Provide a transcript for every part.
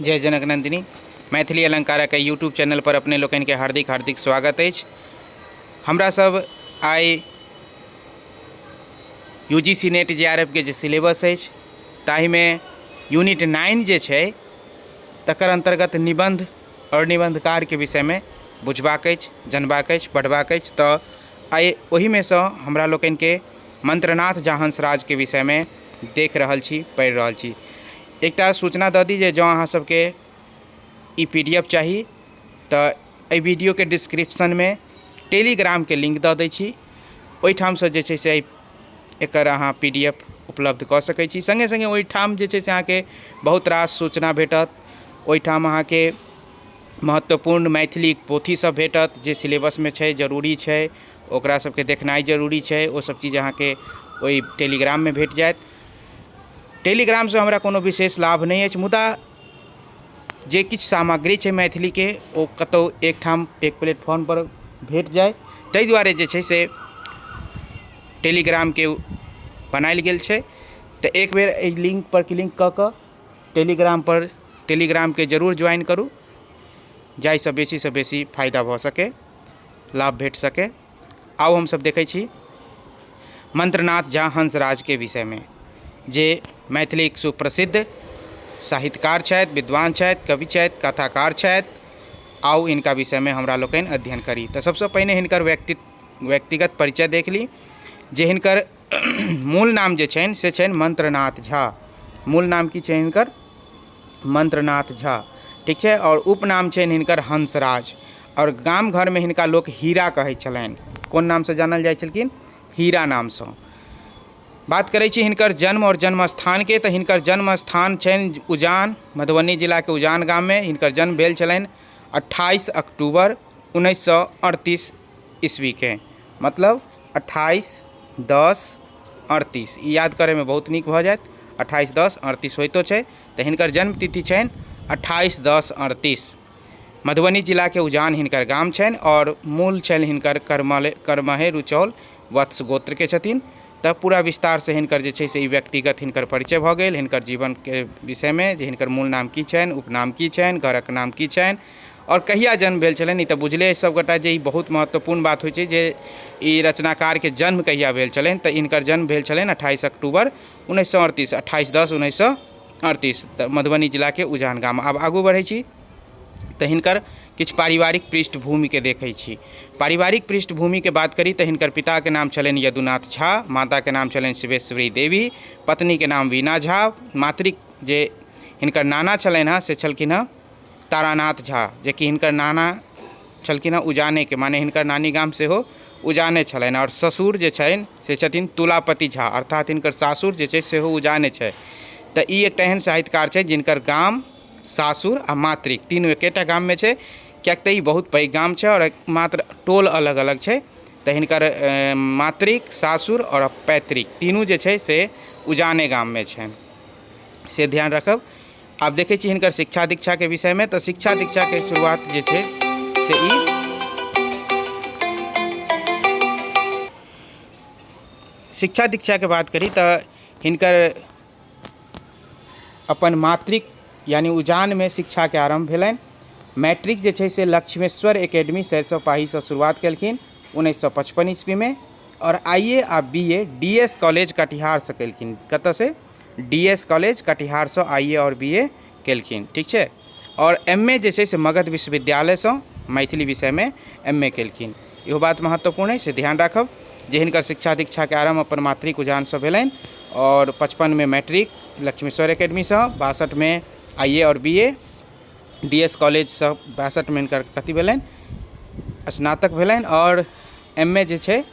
जय जनक Nandini. Maithili अलङ्कारक YouTube channel पर अपने लोकनिके हार्दिक हार्दिक स्वागत अछि। हमरा सब आइ U G C NET J R F के जे सिलेबस अछि ताहिमे यूनिट 9 जे छै तकर अन्तर्गत निबन्ध आओर निबन्धकारके विषयमे बुझबाक अछि, जनबाक अछि, पढ़बाक अछि। तऽ आइ ओहिमेसँ हमरा लोकनिके मन्त्रनाथ झा हंसराजके विषयमे देख रहल छी, पढ़ि रहल छी। एकटा सूचना दऽ दी जे जँ अहाँ सबके ई पी डी एफ चाही तऽ एहि वीडियोके डिस्क्रिप्शनमे टेलीग्रामके लिङ्क दऽ दै छी, ओहिठामसँ जे छै से एकर अहाँ पी डी एफ उपलब्ध कऽ सकै छी। सङ्गे सङ्गे ओहिठाम जे छै से अहाँके बहुत रास सूचना भेटत, ओहिठाम अहाँके महत्वपूर्ण मैथिली पोथी सब भेटत जे सिलेबसमे छै, जरूरी छै, ओकरा सबके देखनाइ जरूरी छै, ओ सब चीज अहाँके ओहि टेलीग्राममे भेट जायत। टेलीग्रामसँ हमरा कोनो विशेष लाभ नहि अछि, मुदा जे किछु सामग्री छै मैथिलीके ओ कतहु एकठाम एक प्लेटफॉर्मपर भेट जाय, ताहि दुआरे जे छै से टेलीग्रामके बनायल गेल छै। तऽ एक बेर एहि लिङ्कपर क्लिक कऽ कऽ टेलीग्रामपर टेलीग्रामके जरूर ज्वाइन करू, जाहिसँ बेसीसँ बेसी फायदा भऽ सकै, लाभ भेट सकै। आउ हमसभ देखै छी मन्त्रनाथ झा हंसराजके विषयमे, जे मैथिलीक सुप्रसिद्ध साहित्यकार छथि, विद्वान छथि, कवि छथि, कथाकार छथि। आउ हिनका विषयमे हमरा लोकनि अध्ययन करी। तऽ सबसँ पहिने हिनकर व्यक्तिगत परिचय देख ली, जे हिनकर मूल नाम जे छनि से छनि मन्त्रनाथ झा। मूल नाम की छै हिनकर? मन्त्रनाथ झा, ठीक छै। आओर उपनाम छनि हिनकर हंसराज। आओर गाम घरमे हिनका लोक हीरा कहै छलनि। कोन नामसँ जानल जाइ छलखिन? हीरा नामसँ। बात करै छी हिनकर जन्म आओर जन्म स्थानके, तऽ हिनकर जन्म स्थान छनि उजान, मधुबनी जिलाके उजान गाममे हिनकर जन्म भेल छलनि 28 अक्टूबर 1938 ईस्वीके, मतलब 28/10/38। ई याद करैमे बहुत नीक भऽ जायत, 28/10/38 होइतो छै। तऽ हिनकर जन्मतिथि छनि 28/10/38। मधुबनी जिलाके उजान हिनकर गाम छनि आओर मूल छनि हिनकर करमहे रुचौल वत्स गोत्रके छथिन। तऽ पूरा विस्तारसँ हिनकर जे छै से ई व्यक्तिगत हिनकर परिचय भऽ गेल, हिनकर जीवनके विषयमे, जे हिनकर मूल नाम की छनि, उपनाम की छनि, घरक नाम की छनि आओर कहिया जन्म भेल छलनि। ई तऽ बुझले अछि सभगोटा जे ई बहुत महत्वपूर्ण बात होइ छै जे ई रचनाकारके जन्म कहिया भेल छलनि। तऽ हिनकर जन्म भेल छलनि 28 अक्टूबर 1938, 28/10/1938, तऽ मधुबनी जिलाके उजान गाम। आब आगू बढ़ै छी तऽ हिनकर किछु पारिवारिक पृष्ठभूमिके देखै छी। पारिवारिक पृष्ठभूमिके बात करी तऽ हिनकर पिताके नाम छलनि यदुनाथ झा, माताके नाम छलनि शिवेश्वरी देवी, पत्नीके नाम वीणा झा, मातृक जे हिनकर नाना छलनि हँ से छलखिन हँ तारानाथ झा, जेकि हिनकर नाना छलखिन हँ उजानेके, माने हिनकर नानी गाम सेहो उजाने छलनि। आओर ससुर जे छनि से छथिन तुलापति झा, अर्थात हिनकर सासुर जे छै सेहो उजाने छै। तऽ ई एकटा एहन साहित्यकार छै जिनकर गाम, सासुर आ मातृक तीनू एकेटा गाममे छै, किएक तऽ ई बहुत पैघ गाम छै आओर मात्र टोल अलग अलग छै। तऽ हिनकर मातृक, सासुर आओर पैतृक तीनू जे छै से उजाने गाममे छनि, से ध्यान राखब। आब देखै छी हिनकर शिक्षा दीक्षाके विषयमे। तऽ शिक्षा दीक्षाके शुरुआत जे छै से ई शिक्षा दीक्षाके बात करी तऽ हिनकर अपन मातृक यानि उजानमे शिक्षाके आरम्भ भेलनि। मैट्रिक जे छै से लक्ष्मेश्वर एकेडमी सरिसब पाहीसँ शुरुआत केलखिन 1955 ईस्वीमे, आओर आई ए आ B A D S college कटिहारसँ केलखिन। कतऽसँ? डी एस कॉलेज कटिहारसँ आई ए आओर बी ए केलखिन, ठीक छै। आओर एम ए जे छै से मगध विश्वविद्यालयसँ मैथिली विषयमे एम ए केलखिन। इहो बात महत्वपूर्ण अछि, से ध्यान राखब जे हिनकर शिक्षा दीक्षाके आरम्भ अपन मातृक उजानसँ भेलनि। आओर 55मे मैट्रिक लक्ष्मीश्वर एकेडमीसँ, 62मे आई ए आओर बी ए डी एस कॉलेजसँ, 62मे हिनकर कथी भेलनि? स्नातक भेलनि। आओर एम ए जे छै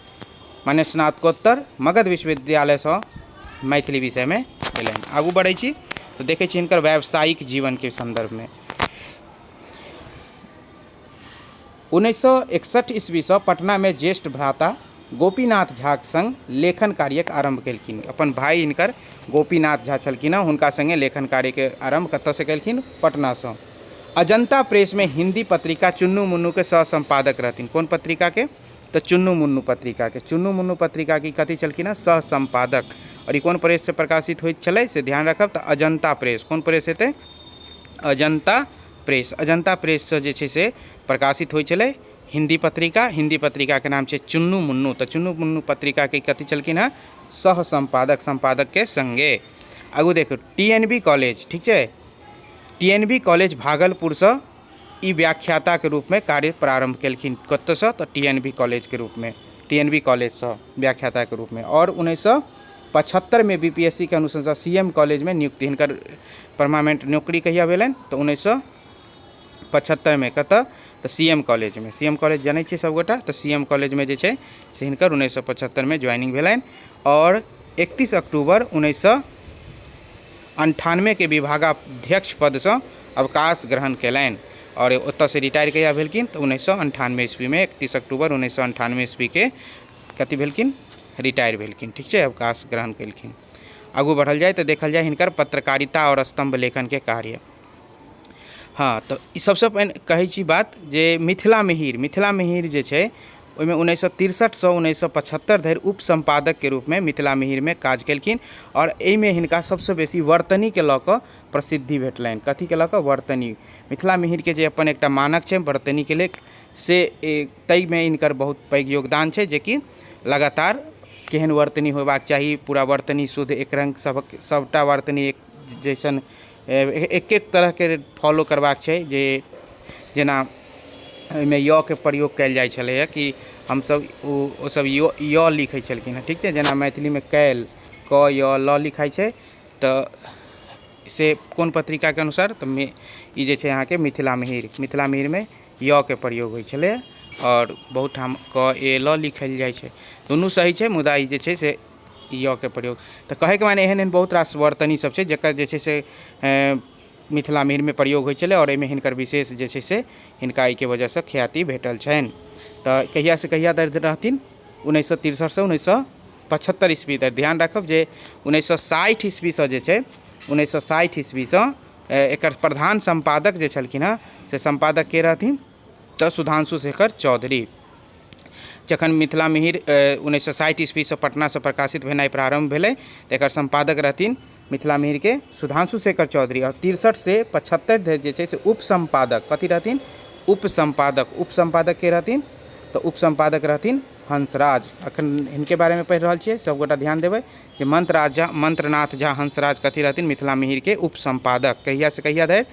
माने स्नातकोत्तर मगध विश्वविद्यालयसँ मैथिली विषयमे भेलनि। आगू बढ़ै छी तऽ देखै छी हिनकर व्यावसायिक जीवनके सन्दर्भमे। 1961 ईस्वीसँ पटनामे ज्येष्ठ भ्राता गोपीनाथ झाक सङ्ग लेखन कार्यक आरम्भ केलखिन। अपन भाय हिनकर गोपीनाथ झा छलखिन हँ, हुनका सङ्गे लेखन कार्यके आरम्भ कतऽसँ केलखिन? पटनासँ। अजन्ता प्रेसमे हिन्दी पत्रिका चुन्नू मुन्नूके सह सम्पादक रहथिन। कोन पत्रिकाके? तऽ चुन्नू मुन्नू पत्रिकाके। चुन्नू मुन्नू पत्रिकाके कथी छलखिन हँ? सह सम्पादक। आओर ई कोन प्रेससँ प्रकाशित होइत छलै से ध्यान राखब, तऽ अजन्ता प्रेस। कोन प्रेस हेतै? अजन्ता प्रेस। अजन्ता प्रेससँ जे छै से प्रकाशित होइ छलै हिन्दी पत्रिका। हिन्दी पत्रिकाके नाम छै चुन्नू मुन्नू। तऽ चुन्नू मुन्नू पत्रिकाके कथी छलखिन हेँ? सह सम्पादक, सम्पादकके सङ्गे। आगू देखू, टी एन बी कॉलेज, ठीक छै, टी एन बी कॉलेज भागलपुरसँ ई व्याख्याताके रूपमे कार्य प्रारम्भ केलखिन। कतऽसँ? तऽ टी एन बी कॉलेजके रूपमे, टी एन बी कॉलेजसँ व्याख्याताके रूपमे। आओर 1975मे बी पी एस सी के अनुशंसा सी एम कॉलेजमे नियुक्ति। हिनकर परमानेंट नौकरी कहिया भेलनि? तऽ 1975मे। कतऽ? तऽ सी एम कॉलेजमे। सी एम कॉलेज जनै छियै सभगोटा। तऽ सी एम कॉलेजमे जे छै से हिनकर 1975मे ज्वाइनिंग भेलनि आओर 31 अक्टूबर 1998के विभागाध्यक्ष पदसँ अवकाश ग्रहण कयलनि। आओर ओतऽसँ रिटायर कहिया भेलखिन? तऽ 1998 ईस्वीमे, 31 अक्टूबर 1998 ईस्वीके कथी भेलखिन? रिटायर भेलखिन, ठीक छै, अवकाश ग्रहण केलखिन। आगू बढ़ल जाय तऽ देखल जाय हिनकर पत्रकारिता आओर स्तम्भ लेखनके कार्य। हँ, तऽ ई सबसँ पहिने कहै छी बात जे मिथिला मिहिर, मिथिला मिहिर जे छै ओहिमे 1963सँ 1975 धरि उप सम्पादकके रूपमे मिथिला मिहिरमे काज केलखिन। आओर एहिमे हिनका सबसँ बेसी वर्तनीके लऽ कऽ प्रसिद्धि भेटलनि। कथीके लऽ कऽ? वर्तनी। मिथिला मिहिरके जे अपन एकटा मानक छै वर्तनीके लेल, से ताहिमे हिनकर बहुत पैघ योगदान छै, जेकि लगातार केहन वर्तनी होयबाक चाही, पूरा वर्तनी शुद्ध एक रङ्ग सभक सभटा वर्तनी एक जैसन एक एक तरहके फॉलो करबाक छै। जे जेना एहिमे य के प्रयोग कयल जाइ छलैए कि हमसभ ओ ओसभ य य लिखै छलखिन हेँ, ठीक छै। जेना मैथिलीमे कयल क य ल लिखाइ छै, तऽ से कोन पत्रिकाके अनुसार? तऽ ई जे छै अहाँके मिथिला मिहिर, मिथिला मिहिरमे य के प्रयोग होइ छलै आओर बहुत ठाम क ए ल लिखल जाइ छै। दुनू सही छै, मुदा ई जे छै से य के प्रयोग। तऽ कहैके माने एहन एहन बहुत रास वर्तनी सब छै जकर जे छै से मिथिला मिहिरमे प्रयोग होइ छलै आओर एहिमे हिनकर विशेष जे छै से हिनका एहिके वजहसँ ख्याति भेटल छनि। तऽ कहियासँ कहिया धरि रहथिन? 1963सँ 1975 ईस्वी धरि। ध्यान राखब जे 1960 ईस्वीसँ जे छै, 1960 ईस्वीसँ एकर प्रधान सम्पादक जे छलखिन हेँ, से सम्पादक के रहथिन? तऽ सुधांशु शेखर चौधरी। जखन मिथिला मिहिर 1960 ईस्वीसँ पटनासँ प्रकाशित भेनाइ प्रारम्भ भेलै, तऽ एकर सम्पादक रहथिन मिथिला मिहिरके सुधांशु शेखर चौधरी। आओर 63सँ 75 धरि जे छै से उप सम्पादक कथी रहथिन? उप सम्पादक। उप सम्पादक के रहथिन? तऽ उप सम्पादक रहथिन हंसराज। अखन हिनके बारेमे पढ़ि रहल छियै, सभगोटा ध्यान देबै जे मंत्रराज झा, मंत्रनाथ झा हंसराज कथी रहथिन? मिथिला मिहिरके उप सम्पादक। कहियासँ कहिया धरि?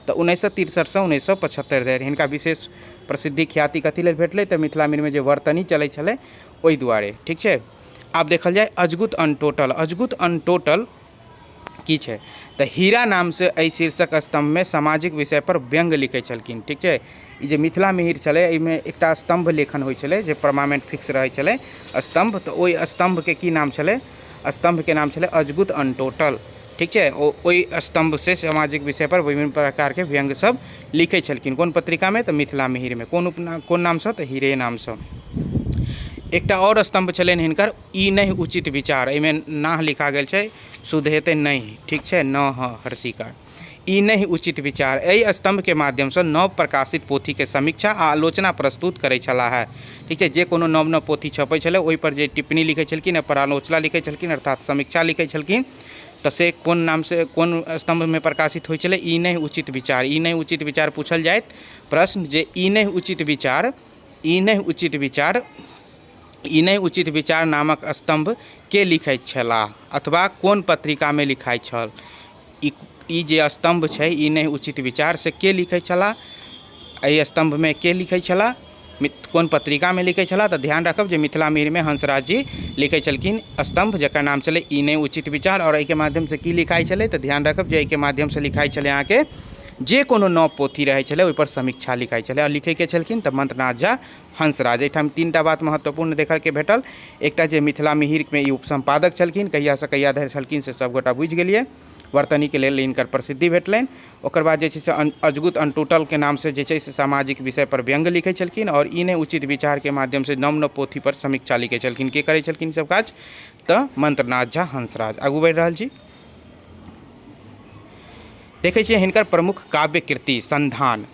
तऽ 1963सँ 1975 धरि। हिनका विशेष प्रसिद्धि ख्याति कथी लेल भेटलै? तऽ मिथिला मिहिरमे जे वर्तनी चलै छलै ओहि दुआरे, ठीक छै। आब देखल जाय अजगुत अनटोटल। अजगुत अनटोटल की छै? तऽ हीरा नामसँ एहि शीर्षक स्तम्भमे सामाजिक विषय पर व्यङ्ग्य लिखै छलखिन, ठीक छै। ई जे मिथिला मिहिर छलै, एहिमे एकटा स्तम्भ लेखन होइ छलै जे परमानेंट फिक्स रहै छलै स्तम्भ। तऽ ओहि स्तम्भके की नाम छलै? स्तम्भके नाम छलै अजगुत अनटोटल, ठीक छै। ओ ओहि स्तम्भसँ सामाजिक विषय पर विभिन्न प्रकारके व्यङ्ग्य सब लिखै छलखिन। कोन पत्रिकामे? तऽ मिथिला मिहिरमे। कोन उपनाम, कोन नामसँ? तऽ हीरे नामसँ। एकटा आओर स्तम्भ छलनि हिनकर, ई नहि उचित विचार। एहिमे नाह लिखा गेल छै, शुद्ध हेतै नहि, ठीक छै, न ह हर्षिका। ई नहि उचित विचार, एहि स्तम्भके माध्यमसँ नव प्रकाशित पोथीके समीक्षा आ आलोचना प्रस्तुत करै छलाह है, ठीक छै। जे कोनो नव नव पोथी छपै छलै, ओहिपर जे टिप्पणी लिखै छलखिन आ परालोचना लिखै छलखिन, अर्थात समीक्षा लिखै छलखिन, तऽ से कोन नामसँ, कोन स्तम्भमे प्रकाशित होइ छलै? ई नहि उचित विचार। ई नहि उचित विचार पूछल जाइत प्रश्न जे ई नहि उचित विचार, ई नहि उचित विचार, ई नहि उचित विचार नामक स्तम्भ के लिखैत छलाह अथवा कोन पत्रिकामे लिखाइत छल? ई ई जे स्तम्भ छै ई नहि उचित विचार, से के लिखै छलाह? एहि स्तम्भमे के लिखै छलाह, कोन पत्रिकामे लिखै छलाह? तऽ ध्यान राखब जे मिथिला मिहिरमे हंसराज जी लिखै छलखिन स्तम्भ जकर नाम छलै ई नहि उचित विचार। आओर एहिके माध्यमसँ की लिखाइ छलै? तऽ ध्यान राखब जे एहिके माध्यमसँ लिखाइ छलै अहाँके जे कोनो नव पोथी रहै छलै, ओहिपर समीक्षा लिखाइ छलै। आओर लिखैके छलखिन तऽ मन्त्रनाथ झा हंसराज। एहिठाम तीनटा बात महत्वपूर्ण देखऽके भेटल। एकटा जे मिथिला मिहिरमे ई उपसम्पादक छलखिन, कहियासँ कहिया धरि छलखिन से सभगोटा बुझि गेलियै, वर्तनीके लेल हिनकर प्रसिद्धि भेटलनि। ओकर बाद जे छै से अजगुत अनटोटलके नामसँ जे छै से सामाजिक विषयपर व्यङ्ग्य लिखै छलखिन आओर ई नहि उचित विचारके माध्यमसँ नव नव पोथीपर समीक्षा लिखै छलखिन। के करै छलखिन ई सब काज? तऽ मन्त्रनाथ झा हंसराज। आगू बढ़ि रहल छी, देखै छियै हिनकर प्रमुख काव्य कृति सन्धान।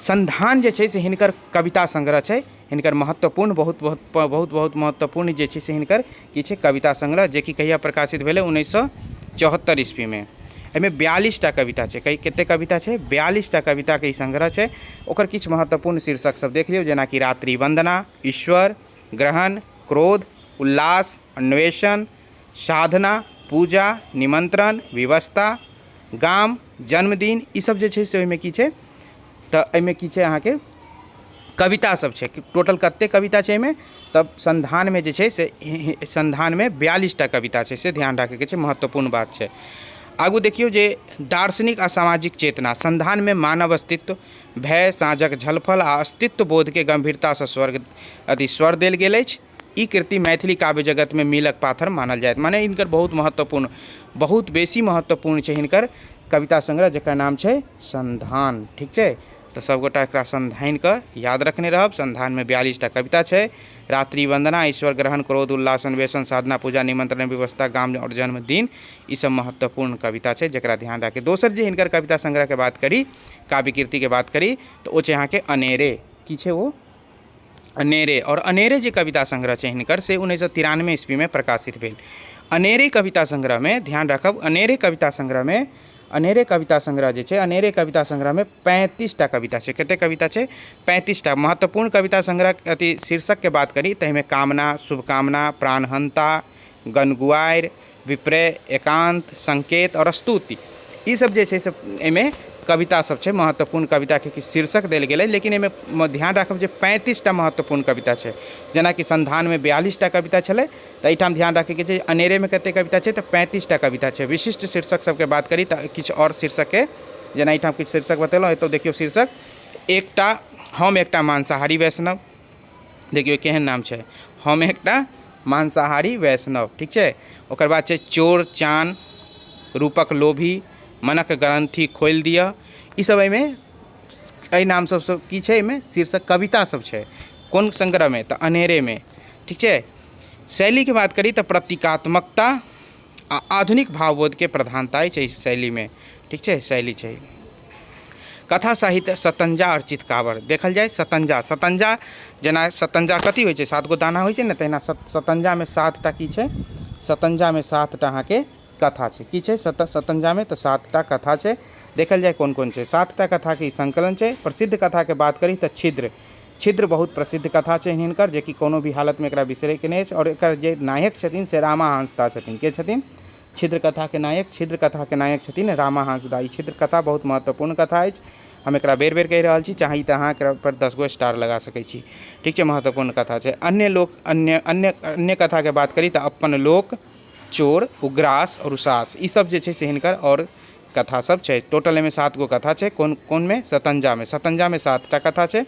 सन्धान जे छै से हिनकर कविता संग्रह छै। हिनकर महत्वपूर्ण, बहुत बहुत बहुत बहुत महत्वपूर्ण जे छै से हिनकर की छै? कविता संग्रह, जेकि कहिया प्रकाशित भेलै? 1974 ईस्वीमे। एहिमे 42टा कविता छै। कतेक कविता छै? 42टा कविताके ई संग्रह छै। ओकर किछु महत्वपूर्ण शीर्षक सब देख लियौ, जेनाकि रात्रि वन्दना, ईश्वर, ग्रहण, क्रोध, उल्लास, अन्वेषण, साधना, पूजा, निमंत्रण, विवशता, गाम, जन्मदिन, ई सब जे छै से ओहिमे की छै? तऽ एहिमे की छै? अहाँके कविता सब छै। टोटल कतेक कविता छै एहिमे? तब सन्धानमे जे छै से सन्धानमे 42टा कविता छै, से ध्यान राखैके छै, महत्वपूर्ण बात छै। आगू देखियौ जे दार्शनिक आ सामाजिक चेतना। सन्धानमे मानव अस्तित्व, भय, साँझक झलफल आ अस्तित्व बोधके गम्भीरतासँ स्वर्ग अथी स्वर देल गेल अछि। ई कृति मैथिली काव्य जगतमे मीलक पाथर मानल जाइत, माने हिनकर बहुत महत्वपूर्ण, बहुत बेसी महत्वपूर्ण छै हिनकर कविता संग्रह, जकर नाम छै सन्धान। ठीक छै? तऽ सभगोटा एकरा सन्धानि कऽ याद रखने रहब। सन्धानमे 42टा कविता छै। रात्रि वन्दना, ईश्वर, ग्रहण, क्रोध, उल्लास, अन्वेषण, साधना, पूजा, निमंत्रण, व्यवस्था, गाम आओर जन्मदिन, ई सब महत्वपूर्ण कविता छै जकरा ध्यान राखी। दोसर जे हिनकर कविता संग्रहके बात करी, काव्यकृतिके बात करी, तऽ ओ छै अहाँके अनेरे। की छै ओ? अनेरे। आओर अनेरे जे कविता संग्रह छै हिनकर, से 1993 ईस्वीमे प्रकाशित भेल। अनेरे कविता संग्रहमे ध्यान राखब, अनेरे कविता संग्रहमे, अनेरे कविता संग्रह जे छै, अनेरे कविता संग्रहमे 35टा कविता छै। कतेक कविता छै? 35टा। महत्वपूर्ण कविता संग्रह अथी शीर्षकके बात करी तऽ एहिमे कामना, शुभकामना, प्राणहन्ता, गनगुआरि, विप्रय, एकान्त, संकेत आओर स्तुति, ई सब जे छै से एहिमे कविता सब छै। महत्वपूर्ण कविताके किछु शीर्षक देल गेलै, लेकिन एहिमे ध्यान राखब जे 35टा महत्वपूर्ण कविता छै। जेनाकि सन्धानमे 42टा कविता छलै, तऽ एहिठाम ध्यान राखैके छै अनेरेमे कतेक कविता छै, तऽ 35टा कविता छै। विशिष्ट शीर्षक सबके बात करी तऽ किछु आओर शीर्षकके, जेना एहिठाम किछु शीर्षक बतेलहुँ। एतऽ देखियौ शीर्षक एकटा, हम एकटा मांसाहारी वैष्णव। देखियौ केहन नाम छै, हम एकटा मांसाहारी वैष्णव। ठीक छै? ओकर बाद छै चोर चान, रूपक लोभी, मनक ग्रन्थि खोलि दिअ। ई सब एहिमे एहि नाम सबसँ की छै? एहिमे शीर्षक कविता सब छै। कोन संग्रहमे? तऽ अनेरेमे। ठीक छै? शैलीके बात करी तऽ प्रतीकात्मकता आ आधुनिक भावबोधके प्रधानता अछि एहि शैलीमे। ठीक छै? शैली छै। कथा साहित्य सतञ्जा आओर चितकाबर देखल जाय। सतञ्जा, सतञ्जा जेना सतञ्जा कथी होइ छै? सात गो दाना होइ छै ने, तहिना सतञ्जामे सातटा की छै? सतञ्जामे सातटा अहाँके कथा छै। की छै सतञ्जामे? तऽ सातटा कथा छै। देखल जाय कोन कोन छै। सातटा कथाके ई संकलन छै। प्रसिद्ध कथाके बात करी तऽ छिद्र, छिद्र बहुत प्रसिद्ध कथा छै हिनकर, जेकि कोनो भी हालतमे एकरा बिसरैके नहि अछि। आओर एकर जे नायक छथिन से रामा हांसदा छथिन। के छथिन छिद्र कथाके नायक? छिद्र कथाके नायक छथिन रामा हांसदा। ई छिद्र कथा बहुत महत्वपूर्ण कथा अछि। हम एकरा बेर बेर कहि रहल छी, चाही तऽ अहाँ एकरा पर 10 गो स्टार लगा सकै छी। ठीक छै? महत्वपूर्ण कथा छै। अन्य लोक अन्य अन्य अन्य कथाके बात करी तऽ अपन लोक, चोर, उग्रास आओर उसास, ई सब जे छै से हिनकर आओर कथा सब छै। टोटल एहिमे 7 गो कथा छै। कोन कोनमे? सतञ्जामे। सतञ्जामे 7टा कथा छै।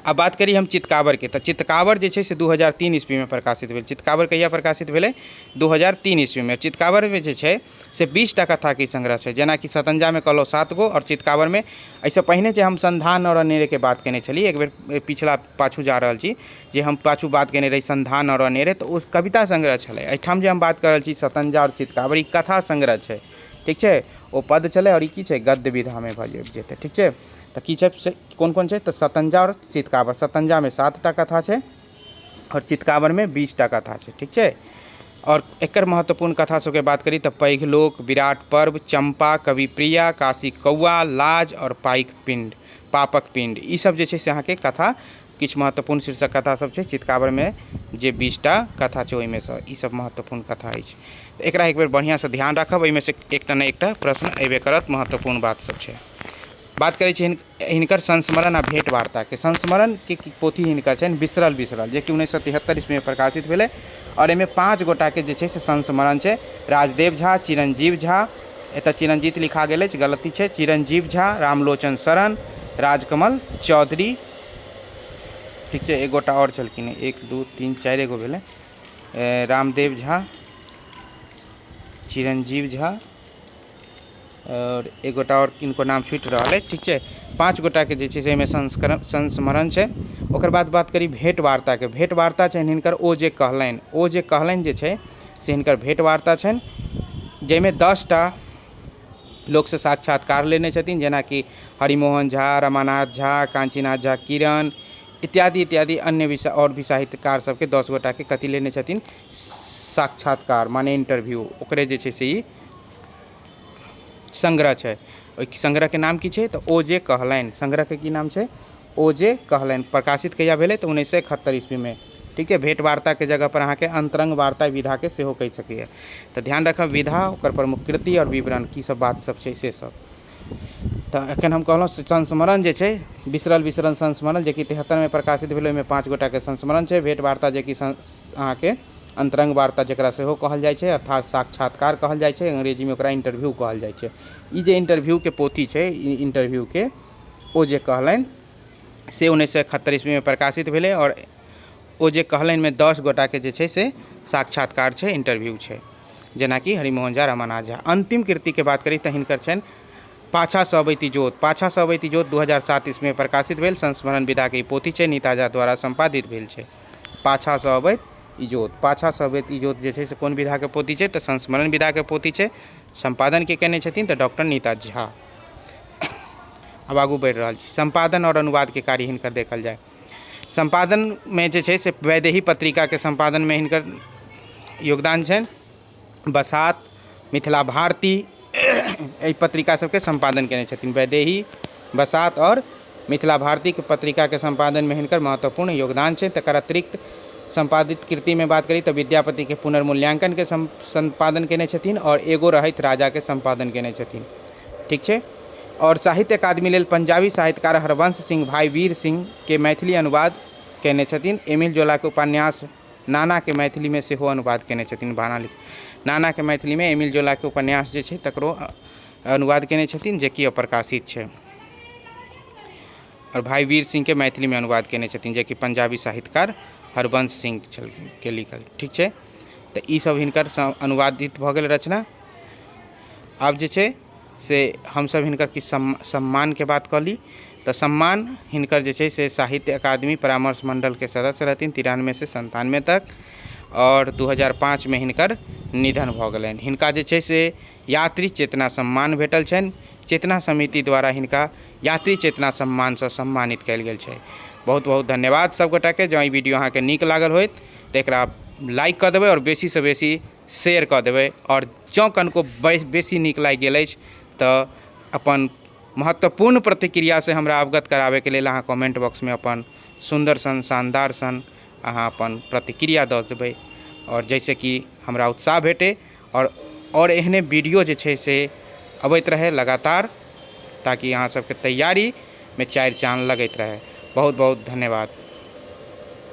आ बात करी हम चितकाबरके, तऽ चितकाबर जे छै से 2003 ईस्वीमे प्रकाशित भेल। चितकाबर कहिया प्रकाशित भेलै? 2003 ईस्वीमे। चितकाबरमे जे छै से 20टा कथाके संग्रह छै। जेनाकि सतञ्जामे कहलहुँ 7 गो, आओर चितकाबरमे, एहिसँ पहिने जे हम सन्धान आओर अनेरेके बात कयने छलियै, एक बेर पिछला पाछू जा रहल छी, जे हम पाछू बात कयने रही सन्धान आओर अनेरे, तऽ ओ कविता संग्रह छलै। एहिठाम जे हम बात कऽ रहल छी सतञ्जा आओर चितकाबर, ई कथा संग्रह छै। ठीक छै? ओ पद छलै आओर ई की छै? गद्य विधामे भऽ जेतै। ठीक छै? तऽ की छै से कोन कोन छै? तऽ सतञ्जा आओर चितकाबर। सतञ्जामे 7टा कथा छै आओर चितकाबरमे 20टा कथा छै। ठीक छै? आओर एकर महत्वपूर्ण कथा सबके बात करी तऽ पैघ लोक, विराट पर्व, चम्पा, कवि प्रिया, काशी कौआ, लाज आओर पाइक पिण्ड, पापक पिण्ड, ई सब जे छै से अहाँके कथा किछु महत्वपूर्ण शीर्षक कथा सब छै। चितकाबरमे जे 20टा कथा छै, ओहिमेसँ ई सब महत्वपूर्ण कथा अछि। तऽ एकरा एक बेर बढ़िआँसँ ध्यान राखब, एहिमेसँ एकटा ने एकटा प्रश्न अयबे करत। महत्वपूर्ण बात सब छै। बात करै छी हिनकर संस्मरण आ भेंट वार्ताके। संस्मरणके पोथी हिनकर छनि बिसरल बिसरल, जेकि 1973 ईस्वीमे प्रकाशित भेलै। आओर एहिमे 5 गोटाके जे छै से संस्मरण छै। राजदेव झा, चिरंजीव झा, एतऽ चिरंजीत लिखा गेल अछि, गलती छै, चिरंजीव झा, रामलोचन शरण, राजकमल चौधरी। ठीक छै? एक गोटा आओर छलखिन। 1, 2, 3, 4 गो भेलै। रामदेव झा, चिरंजीव झा आओर एक गोटा आओर, किनको नाम छुटि रहल अछि। ठीक छै? 5 गोटाके जे छै से एहिमे संस्मरण छै। ओकर बाद बात करी भेंट वार्ताके। भेंट वार्ता छनि हिनकर ओ जे कहलनि। ओ जे कहलनि जे छै से हिनकर भेंट वार्ता छनि, जाहिमे 10टा लोकसँ साक्षात्कार लेने छथिन, जेनाकि हरिमोहन झा, रमानाथ झा, काञ्चीनाथ झा किरण इत्यादि इत्यादि, अन्य भी आओर भी साहित्यकार सबके 10 गोटाके कथी लेने छथिन? साक्षात्कार, माने इंटरव्यू। ओकरे जे छै से ई संग्रह छै। ओहि संग्रहके नाम की छै? तऽ ओ जे कहलनि। संग्रहके की नाम छै? ओ जे कहलनि। प्रकाशित कहिया भेलै? तऽ 1971 ईस्वीमे। ठीक छै। भेंट वार्ताके जगह पर अहाँके अंतरंग वार्ता विधाके सेहो कहि सकैए। तऽ ध्यान राखब, विधा, ओकर प्रमुख कृति आओर विवरण की सब बात सब छै से सब। तऽ एखन हम कहलहुँ संस्मरण जे छै, बिसरल बिसरल संस्मरण, जेकि 73मे प्रकाशित भेल, ओहिमे 5 गोटाके संस्मरण छै। भेंट वार्ता, जेकि अहाँके अंतरंग वार्ता जकरा सेहो कहल जाइ छै, अर्थात साक्षात्कार कहल जाइ छै, अंग्रेजीमे ओकरा इंटरव्यू कहल जाइ छै। ई जे इंटरव्यूके पोथी छै, ई इंटरव्यूके ओ जे कहलनि से 1971 ईस्वीमे प्रकाशित भेलै आओर ओ जे कहलनिमे 10 गोटाके जे छै से साक्षात्कार छै, इंटरव्यू छै, जेनाकि हरिमोहन झा, रमानाथ झा। अन्तिम कृतिके बात करी तऽ हिनकर छनि पाछासँ अबैत इजोत। पाछासँ अबैत इजोत 2007 ईस्वीमे प्रकाशित भेल। संस्मरण विधाके ई पोथी छै, नीता झा द्वारा सम्पादित भेल छै। पाछासँ अबैत इजोत, पाछासँ अबैत इजोत जे छै से कोन विधाके पोथी छै? तऽ संस्मरण विधाके पोथी छै। सम्पादन के केने छथिन? तऽ डॉक्टर नीता झा। आब आगू बढ़ि रहल छी। सम्पादन आओर अनुवादके कार्य हिनकर देखल जाय। सम्पादनमे जे छै से वैदेही पत्रिकाके सम्पादनमे हिनकर योगदान छनि। बसात, मिथिला भारती, एहि पत्रिका सबके सम्पादन केने छथिन। वैदेही, बसात आओर मिथिला भारतीके पत्रिकाके सम्पादनमे हिनकर महत्वपूर्ण योगदान छै। तकर अतिरिक्त सम्पादित कृतिमे बात करी तऽ विद्यापतिके पुनर्मूल्यांकनके सम्पादन केने छथिन आओर एगो रहथि राजाके सम्पादन केने छथिन। ठीक छै। आओर साहित्य अकादमी लेल पंजाबी साहित्यकार हरवंश सिंह भाई वीर सिंहके मैथिली अनुवाद कयने छथिन। एमिल जोलाके उपन्यास नानाके मैथिलीमे सेहो अनुवाद कयने छथिन। बाना लिख नानाके मैथिलीमे एमिल जोलाके उपन्यास जे छै तकरो अनुवाद कयने छथिन, जेकि अप्रकाशित छै। आओर भाई वीर सिंहके मैथिलीमे अनुवाद कयने छथिन, जेकि पंजाबी साहित्यकार हरवंश सिंह छलखिन के लिखल। ठीक छै। तऽ ईसभ हिनकर अनुवादित भऽ गेल रचना। आब जे छै से हमसभ हिनकर किछु सम्मानके बात कऽ ली। तऽ सम्मान हिनकर जे छै से साहित्य अकादमी परामर्श मण्डलके सदस्य रहथिन 93सँ 97 तक आओर 2005मे हिनकर निधन भऽ गेलनि। हिनका जे छै से यात्री चेतना सम्मान भेटल छनि। चेतना समिति द्वारा हिनका यात्री चेतना सम्मानसँ सम्मानित कयल गेल छै। बहुत बहुत धन्यवाद सभ गोटाके। जँ ई वीडियो अहाँके नीक लागल होइत तऽ एकरा लाइक कऽ देबै आओर बेसीसँ बेसी शेयर कऽ देबै। आओर जँ कनिको बेसी नीक लागि गेल अछि तऽ अपन महत्वपूर्ण प्रतिक्रियासँ हमरा अवगत कराबैके लेल अहाँ कमेन्ट बॉक्समे अपन सुन्दर सन शानदार सन अहाँ अपन प्रतिक्रिया दऽ देबै, आओर जाहिसँ कि हमरा उत्साह भेटै आओर एहने वीडियो जे छै से अबैत रहै लगातार, ताकि अहाँ सबके तैयारीमे चारि चाँद लगैत रहै। बहुत बहुत धन्यवाद।